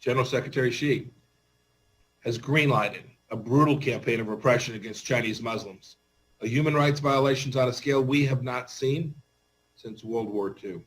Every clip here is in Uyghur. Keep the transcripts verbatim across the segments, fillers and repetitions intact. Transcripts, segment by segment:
General Secretary Xi has green-lighted a brutal campaign of repression against Chinese Muslims, a human rights violations on a scale we have not seen since World War two.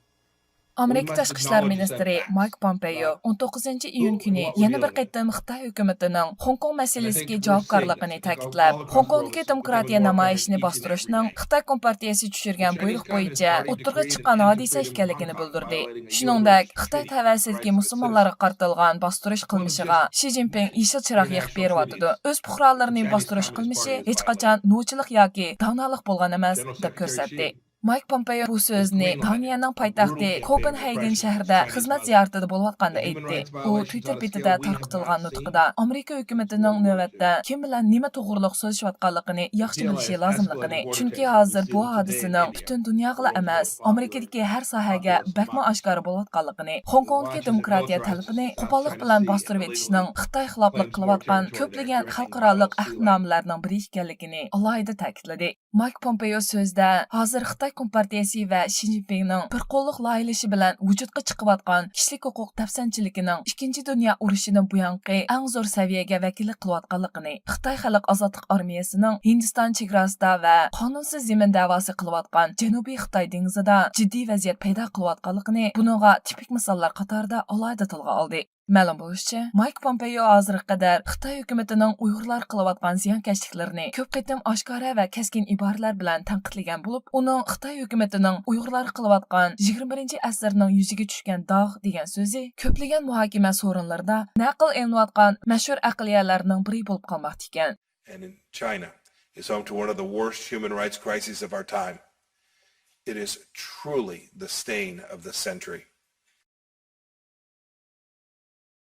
ئامېرىكا تاشقى ئىشلار مىنىستىرى مايك پومپېيو ئون توققۇزىنچى ئىيۇن كۈنى يەنە بىر قېتىم خىتاي ھۆكۈمىتىنىڭ خوڭكوڭ مەسىلىسىدىكى جاۋابكارلىقىنى تەكىتلەپ، خوڭكوڭدىكى دېموكراتىيە نامايىشىنى باستۇرۇشنىڭ خىتاي كومپارتىيىسى چۈشۈرگەن بۇيرۇق بويىچە ئوتتۇرىغا چىققان ھادىسە ئىكەنلىكىنى بىلدۈردى. شۇنىڭدەك، خىتاي تەۋەسىدىكى مۇسۇلمانلارغا قارىتىلغان باستۇرۇش قىلمىشىغا شى جىنپىڭ يېشىل چىراغ يېقىپ بېرىۋاتىدۇ. ئۆز پۇقرالىرىنى باستۇرۇش قىلمىشى ھېچقاچان نوچىلىق ياكى دانالىق بولغان ئەمەس، دەپ كۆرسەتتى. مايك پومپېيو بۇ سۆزنى دانىيەنىڭ پايتەختى كوپېنھاگېن شەھىرىدە خىزمەت زىيارىتىدە بولۇۋاتقاندا ئېيتتى. ئۇ تۈۋىتتېر بېتىدە تارقىتىلغان نۇتقىدا ئامېرىكا ھۆكۈمىتىنىڭ نۆۋەتتە كىم بىلەن نېمە توغرۇلۇق سۆزلىشىۋاتقانلىقىنى ياخشى بىلىشى لازىملىقىنى، چۈنكى ھازىر بۇ ھادىسىنىڭ پۈتۈن دۇنياغىلا ئەمەس، ئامېرىكىدىكى ھەر ساھەگە بەكمۇ ئاشكارا بولۇۋاتقانلىقىنى، خوڭكوڭدىكى دېموكراتىيە تەلىپىنى قوپاللىق بىلەن باستۇرۇۋېتىشنىڭ خىتاي خىلاپلىق قىلىۋاتقان كۆپلىگەن خەلقئارالىق ئەھدىنامىلەرنىڭ بىرى ئىكەنلىكىنى ئالاھىدە تەكىتلىدى. مايك پومپېيو سۆزىدە، ھازىر خىتاي كومپارتىيىسى ۋە شى جىنپىڭنىڭ بىر قوللۇق لايىھىلىشى بىلەن ۋۇجۇدقا چىقىۋاتقان كىشىلىك ھوقۇق دەپسەندىچىلىكىنىڭ ئىككىنچى دۇنيا ئۇرۇشىدىن بۇيانقى ئەڭ زور سەۋىيەگە ۋەكىللىك قىلىۋاتقانلىقىنى، خىتاي خەلق ئازادلىق ئارمىيەسىنىڭ ھىندىستان چېگراسىدا ۋە قانۇنسىز زېمىن دەۋاسى قىلىۋاتقان جەنۇبىي خىتاي دېڭىزىدا جىددىي ۋەزىيەت پەيدا قىلىۋاتقانلىقىنى بۇنىڭغا تىپىك مىساللار قاتارىدا ئالاھىدە تىلغا ئالدى. مەلۇم بولۇشىچە، مايك پومپېيو ھازىرغا قەدەر خىتاي ھۆكۈمىتىنىڭ ئۇيغۇرلارغا قىلىۋاتقان زىيانكەشلىكلىرىنى كۆپ قېتىم ئاشكارا ۋە كەسكىن ئىبارىلەر بىلەن تەنقىدلىگەن بولۇپ، ئۇنىڭ خىتاي ھۆكۈمىتىنىڭ ئۇيغۇرلارغا قىلىۋاتقان يىگىرمە بىرىنچى ئەسىرنىڭ يۈزىگە چۈشكەن داغ دېگەن سۆزى كۆپلىگەن مۇھاكىمە سورۇنلىرىدا نەقىل ئېلىنىۋاتقان مەشھۇر ئەقلىيەلەرنىڭ بىرى بولۇپ قالماقتا ئىكەن. And in China is home to one of the worst human rights crises of our time. It is truly the stain of the century.